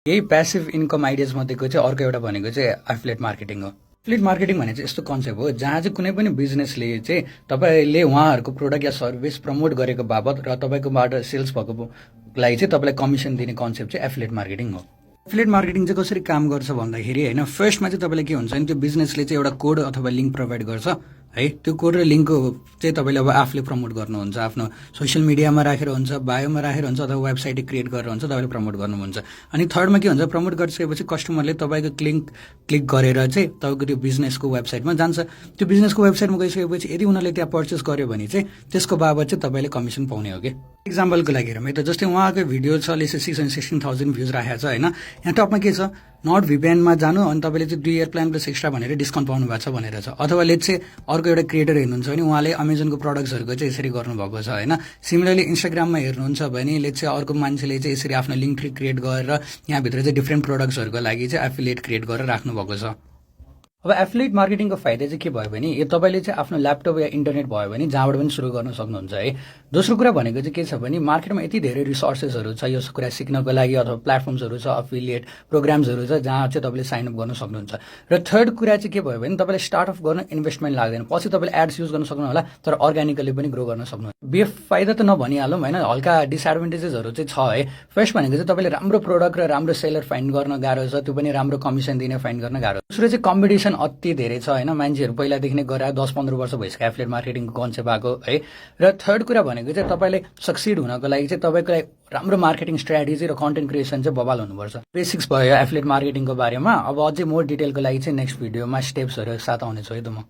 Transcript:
यही passive income ideas मध्येको चाहिँ अर्को एउटा भनेको चाहिँ एफिलिएट मार्केटिङ हो। एफिलिएट मार्केटिङ भने चाहिँ यस्तो कन्सेप्ट हो जहाँ चाहिँ कुनै पनि बिजनेसले चाहिँ तपाईँले उहाँहरूको प्रोडक्ट या सर्भिस प्रमोट गरेको बाबत र तपाईँकोबाट सेल्स भएको लागि चाहिँ तपाईँलाई कमिसन दिने कन्सेप्ट चाहिँ एफिलिएट मार्केटिङ हो। एफिलिएट मार्केटिङ चाहिँ कसरी काम गर्छ भन्दाखेरि होइन, फर्स्टमा चाहिँ तपाईँले के हुन्छ भने त्यो बिजनेसले चाहिँ एउटा कोड अथवा लिङ्क प्रोभाइड गर्छ है। त्यो कोड र लिङ्कको चाहिँ तपाईँले अब आफूले प्रमोट गर्नुहुन्छ, आफ्नो सोसियल मिडियामा राखेर हुन्छ, बायोमा राखेर हुन्छ, अथवा वेबसाइट क्रिएट गरेर हुन्छ, तपाईँले प्रमोट गर्नुहुन्छ। अनि थर्डमा के हुन्छ, प्रमोट गरिसकेपछि कस्टमरले तपाईँको लिङ्क क्लिक गरेर चाहिँ तपाईँको त्यो बिजनेसको वेबसाइटमा जान्छ। त्यो बिजनेसको वेबसाइटमा गइसकेपछि यदि उनीहरूले त्यहाँ पर्चेस गर्यो भने चाहिँ त्यसको बाबत चाहिँ तपाईँले कमिसन पाउने हो कि। इक्जाम्पलको लागि हेरौँ है त, जस्तै उहाँको भिडियो छ, यसले 616,000 भ्युज राखेको छ होइन। यहाँ टपमा के छ, नट भिपिएनमा जानु अनि तपाईँले चाहिँ 2 इयर प्लान प्लस एक्स्ट्रा भनेर डिस्काउन्ट पाउनु भएको छ भनेर छ। अथवा लेट्स चाहिँ अर्को एउटा क्रिएटर हेर्नुहुन्छ भने उहाँले अमेजनको प्रडक्ट्सहरूको चाहिँ यसरी गर्नुभएको छ होइन। सिमिलरली इन्स्टाग्राममा हेर्नुहुन्छ भने लेट्स चाहिँ अर्को मान्छेले चाहिँ यसरी आफ्नो लिङ्क ट्री क्रिएट गरेर यहाँभित्र चाहिँ डिफ्रेन्ट प्रडक्ट्सहरूको लागि चाहिँ एफिलिएट क्रिएट गरेर राख्नुभएको छ। अब एफिलिएट मार्केटिङको फाइदा चाहिँ के भयो भने यो तपाईँले चाहिँ आफ्नो ल्यापटप या इन्टरनेट भयो भने जहाँबाट पनि सुरु गर्न सक्नुहुन्छ है। दोस्रो कुरा भनेको चाहिँ के छ भने मार्केटमा यति धेरै रिसोर्सेसहरू छ यो कुरा सिक्नको लागि, अथवा प्लेटफर्म्सहरू छ, एफिलिएट प्रोग्राम्सहरू छ जहाँ चाहिँ तपाईँले साइन अप गर्न सक्नुहुन्छ। र थर्ड कुरा चाहिँ के भयो भने तपाईँले स्टार्टअप गर्न इन्भेस्टमेन्ट लाग्दैन, पछि तपाईँले एड्स युज गर्न सक्नु होला, तर अर्ग्यानिकली पनि ग्रो गर्न सक्नुहुन्छ। फाइदा त नभनिहालौँ होइन, हल्का डिसएडभान्टेजेसहरू चाहिँ छ है। फर्स्ट भनेको चाहिँ तपाईँले राम्रो प्रोडक्ट र राम्रो सेलर फाइन्ड गर्न गाह्रो छ, त्यो पनि राम्रो कमिसन दिने फाइन्ड गर्न गाह्रो। दोस्रो चाहिँ कम्पिटिसन अति धेरै छ होइन, मान्छेहरू पहिलादेखि नै गरेर 10-15 वर्ष भइसक्यो एफिलिएट मार्केटिङको कन्सेप्ट आएको है। र थर्ड कुरा भनेको चाहिँ तपाईँले सक्सिड हुनको लागि चाहिँ तपाईँको राम्रो मार्केटिङ स्ट्राटेजी र कन्टेन्ट क्रिएसन चाहिँ बबाल हुनुपर्छ। बेसिक्स भयो एफिलिएट मार्केटिङको बारेमा। अब अझै मोर डिटेलको लागि चाहिँ नेक्स्ट भिडियोमा स्टेप्सहरू साथ आउनेछु है त म।